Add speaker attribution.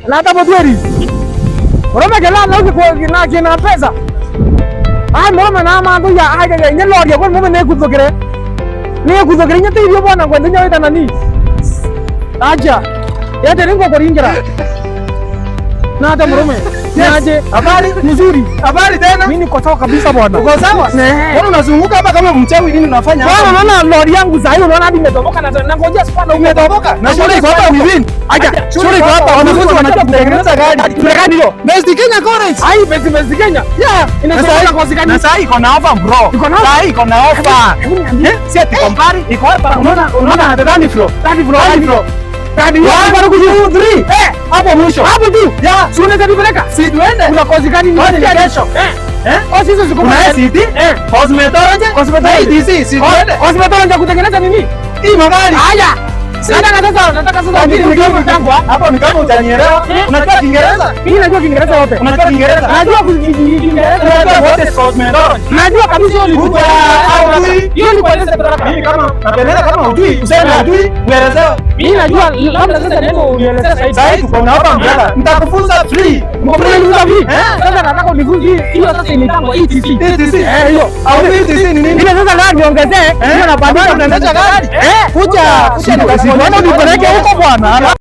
Speaker 1: Na hata botweri. Murome kela na uki na kina pesa. Ai murome na mandu ya ai ya nye lori kwa murome ne kuthokere. Ne kuthokere nye tirio bwana kwa ndinya wita nani. Aja. Yate ringo kuringira. Na hata murome. Niaje?
Speaker 2: Habari?
Speaker 1: Mzuri.
Speaker 2: Habari tena?
Speaker 1: Mimi niko sawa kabisa bwana.
Speaker 2: Uko sawa? Mbona unazunguka hapa kama mchawi, nini unafanya hapa?
Speaker 1: Bwana, unaona lori yangu sasa hiyo, unaona hadi imetoboka na ngojea spana.
Speaker 2: Umetoboka? Na shule iko hapa within.
Speaker 1: Aja,
Speaker 2: Shule iko hapa, wanafunzi wanajua kutengeneza gari.
Speaker 1: Shule gani hiyo?
Speaker 2: Best Kenya College.
Speaker 1: Ai, Best Kenya.
Speaker 2: Yeah.
Speaker 1: Inasoma kozi gani?
Speaker 2: Na sasa iko na offer, bro.
Speaker 1: Iko na offer?
Speaker 2: Sasa iko na offer.
Speaker 1: Hebu niambie.
Speaker 2: Eh, si ati compare, iko hapa. Unaona the third floor.
Speaker 1: Third floor.
Speaker 2: Third floor.
Speaker 1: Third
Speaker 2: One, two, three.
Speaker 1: Eh,
Speaker 2: Hapo mwisho.
Speaker 1: hapo tu.
Speaker 2: Yeah.
Speaker 1: Si unaweza nipeleka?
Speaker 2: Si tuende.
Speaker 1: Kuna kozi gani?
Speaker 2: Kwani ni kesho?
Speaker 1: Eh.
Speaker 2: Eh?
Speaker 1: Kozi hizo ziko
Speaker 2: Kuna ICT,
Speaker 1: Eh.
Speaker 2: cosmetology,
Speaker 1: Cosmetology.
Speaker 2: ITC, si tuende.
Speaker 1: Cosmetology ya kutengeneza nini?
Speaker 2: Hii magari.
Speaker 1: Haya. Nataka sasa
Speaker 2: Lakini
Speaker 1: ujue
Speaker 2: ni kama
Speaker 1: mtango.
Speaker 2: hapo ni kama hujanielewa. Unajua Kiingereza?
Speaker 1: Mimi najua Kiingereza yote.
Speaker 2: Unajua Kiingereza?
Speaker 1: Najua Kiingereza.
Speaker 2: Unajua what is cosmetology?
Speaker 1: Najua kabisa hiyo ni
Speaker 2: Huja au hujui?
Speaker 1: Hiyo ni kueleza
Speaker 2: Mimi kama napendelea kama hujui, useme hujui, uelezewe.
Speaker 1: Mimi najua, labda sasa ndio unielezea zaidi.
Speaker 2: Sasa tuko na hapa mbele. Nitakufunza free.
Speaker 1: Unanifunza vipi?
Speaker 2: Eh?
Speaker 1: Sasa nataka unifunze hiyo sasa inaitangwa ETC.
Speaker 2: ETC.
Speaker 1: Eh, hiyo.
Speaker 2: Au ETC ni nini?
Speaker 1: Ile sasa leo niongezee, hiyo nabadilisha.
Speaker 2: Unaendesha gari?
Speaker 1: Eh?
Speaker 2: Kuja, kuja
Speaker 1: Mbona unipeleke huko bwana?